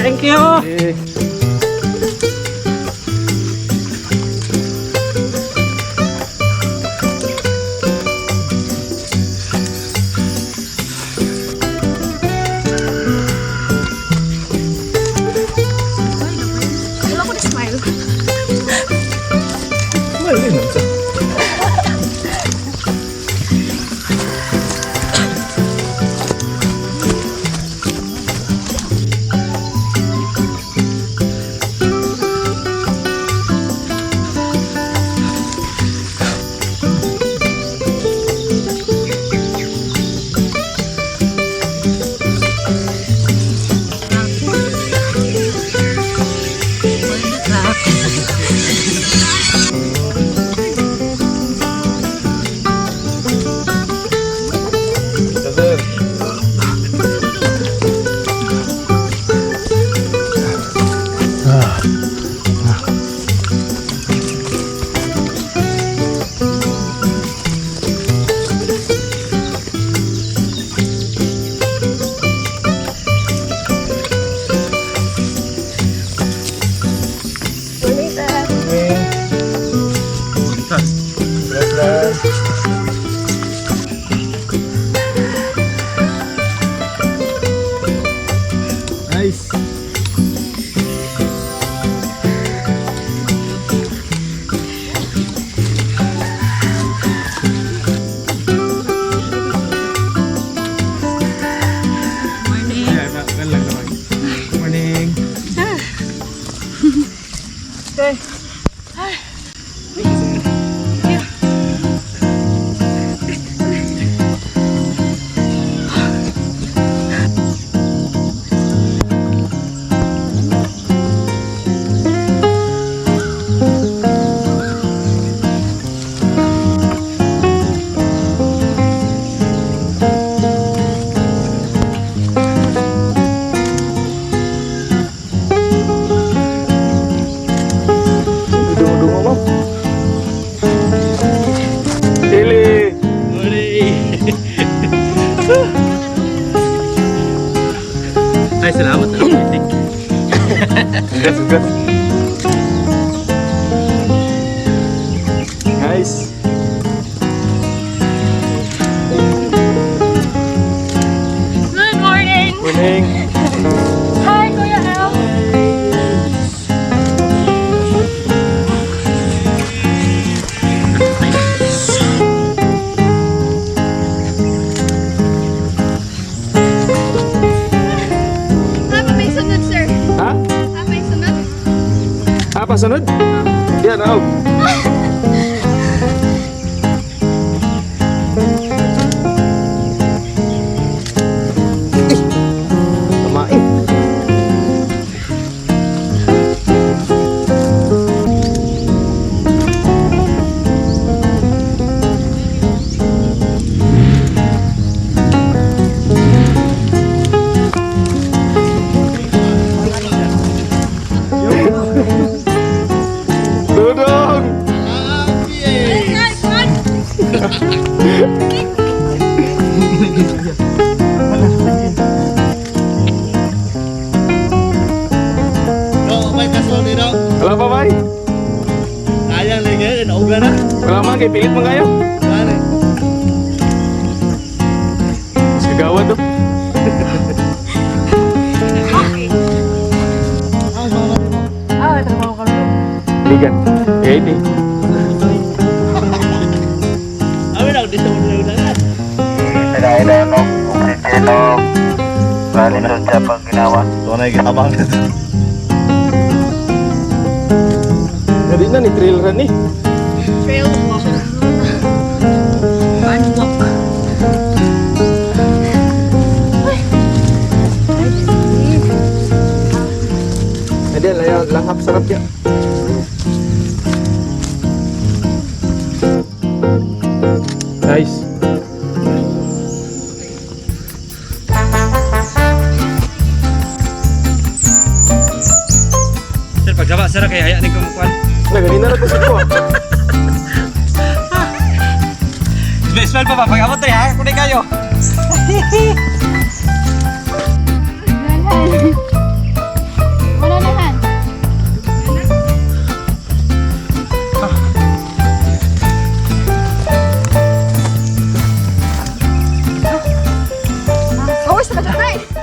Thank you. Eh. Wala ko na smile. Mali man sa. Sir. Morning, sir. Morning. Nice. Morning. Yeah, lang naman. Morning. Okay. Dungo-dungo mo. Ili. Morning. Ay, salamat. Thank you. Congrats, congrats. Nice. Good morning. Morning. Hi, Kuya El. Ah, may sunod, sir. Ha? Ah, may sunod. Ha, pasunod? Yan, oh. Tamain. Dudong! Ay, God! No, may kaso dito. Wala pa, bay? Kaya lagi, nauga na. Wala man, kay pilit man kayo. Wala na. Mas kagawa to. Okay. Ah, mama mo. Ah, trabaho ka rin. Ligan. Ready? Amin ako dito mo na ulangan. Pinailanok, oksijeno, bali sa pang ginawa. Ito na yung kitabang dito. Dali na ni trail run eh. Trail walk. Fun walk. Ay. Hindi, layo, langhap sarap ya. Nice. Sir, pagsaba, sir, kay hayaan ni kumukuan. Na, ganina na ko sa ko. Smell pa ba? Pag abot tayo, ha? Kunay kayo. Kadutay.